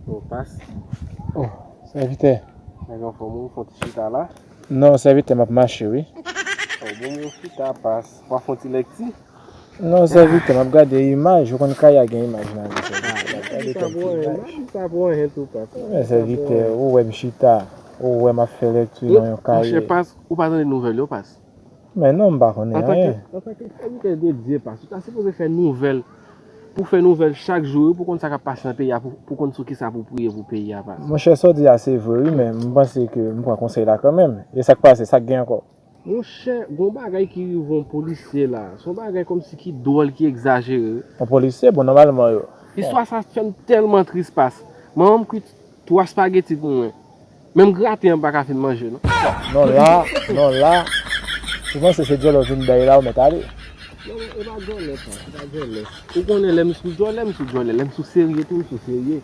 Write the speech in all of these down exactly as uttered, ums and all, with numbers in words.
Oh, pas. Oh, sèvitè. Nèg anfòm ou, fè yon ti chita la. Non, sèvitè, m ap mache, wi. Oh, bon, bon, chita, pas. W ap fè yon ti lèkti? Non, sèvitè, m ap gade imaj. Ou konn kay a gen imaj nan li, sèvitè. M ap gade kèk ti imaj. Sa bon, sa bon, tou, pas. Men, sèvitè, ou wè m chita. Ou wè m ap fè lèkti nan yon kaye. Monchè, pas, ou pa tande nouvèl yo, pas? Men non, m pa konnen anyen. Antanke, antanke sèvitè de Dye, pas, ou ta sipoze fè nouvèl. Pou fè nouvèl chak jou, wi, pou konn sa k ap pase nan peyi a, pou, pou konn sou kisa pou priye pou peyi a, pas. Monchè, sa w di a, se vre, wi, men m panse ke m pran konsèy la kanmenm. E sa k pase, sa k gen ankò? Monchè, gon bagay ki rive yon polisye la. Se yon bagay kòmsi ki dwòl, ki egzajere, wi. Yon polisye, bon, nòmalman, yo. Istwa sa fè m tèlman tris, pas. Manman m kwit twa spageti pou mwen. Menm graten an m pa ka fin manje, non. Non, la, non, la. Ou panse se djòlè w vin bay la, ou mèt ale. Non, non, e pa djòlè, pas, e pa djòlè. Ou konnen lè m sou djòlè, m sou djòlè. Lè m sou serye tou, m sou serye.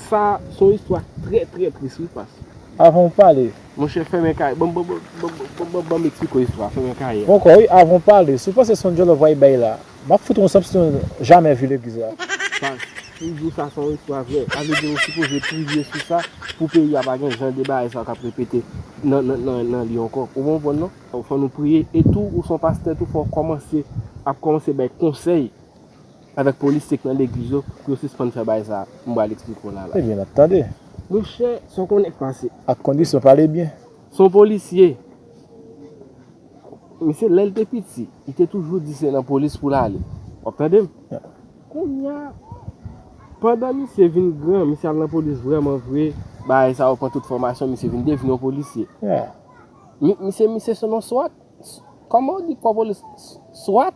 Sa, se yon istwa trè, trè tris, wi, pas. Avan w pale. Monchè, fèmen kay. Ban m, ban m, ban m eksplike w istwa. Fèmen kay. Bon, kò, wi, avan w pale. Si w panse se yon djòlè w pral bay la, m ap fout ou yon sanpsyon jamè vi legliz la. Sa, si m di w sa, se yon istwa vrè. Sa vle di nou sipoze priye sou sa pou peyi a pa gen jan de bagay sa yo k ap repete nan, nan, nan, nan li ankò. Ou konprann, non? Fò nou priye. E tou, ou se yon pastè tou, fò w kòmanse, ap kòmanse bay konsèy avèk polisye k nan legliz yo pou yo sispann fè bagay sa a. M pral eksplike w la, la. Ebyen, n ap tande. Monchè, sa w konnen k pase. Ak kondisyon, pale byen. Se yon polisye. Misye, lè l te piti, li te toujou di se nan polis pou l ale. W ap tande m? Kounye a, pandan misye vin gran, misye al nan polis vrèman vre, bagay sa yo pran tout fòmasyon, misye vin devni yon polisye. Mi-, misye, misye se yon swat. Kòman w di kwa polis? S-, swat?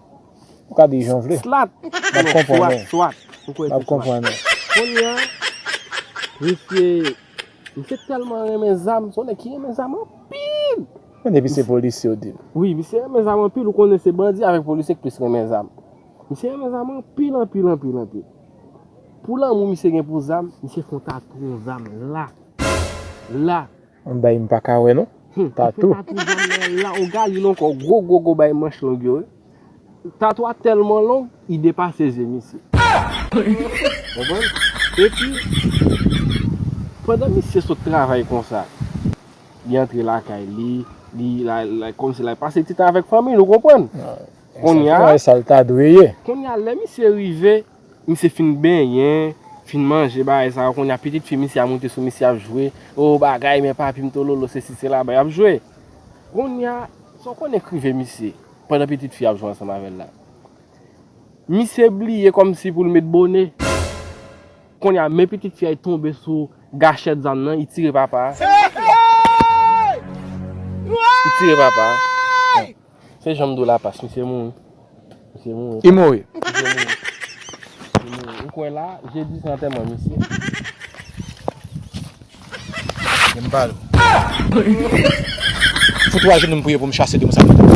Ou ka di jan w vle. Slat. M ap konprann, swat, wi. Swat. Ou kwè se swat. M ap konprann, wi. Kounye a, misye, misye tèlman renmen zam, se yon nèg ki renmen zam anpil. Men depi se polisye w di l. Wi, misye renmen zam anpil, ou konnen se bandi avèk polisye k plis renmen zam. Misye renmen zam anpil, anpil, anpil, anpil. Pou lanmou misye gen pou zam, misye fè yon tatouaj yon zam la. La. Yon bagay m pa ka wè, non. Hmm, tatouaj. Tatouaj zam nan la, yon galil ankò, gwo, gwo, gwo bay manch long yo, wi. Tatouaj tèlman long, li depase zye misye. Konprann? Epi, pandan misye sot travay konsa, li antre lakay li, li la, la, kòmsi l al pase ti tan avèk fanmi l, ou konprann? Kounye a, sa l ta dwe ye. Kounye a, lè misye rive, misye fin benyen, fin manje, bagay sa yo, kounye a pitit fi misye a moute sou misye ap jwe. O bagay, men papi m tololo, sesi sela, bay ap jwe. Kounye a, sa w konnen k rive misye, pandan pitit fi a ap jwe ansanm avè l la? Misye bliye kòmsi pou l met bone. Kounye a, men pitit fi a, li tonbe sou gachèt zam nan, li tire papa a. Li tire papa a. Se jan m di w la, pas, misye mouri. Misye mouri. Li mouri. Misye mouri. Misye mouri. Ou kwè la, jedi se antèman misye. Gen m pale. Fout twa jenou m priye pou m chase demon sa nan tèt.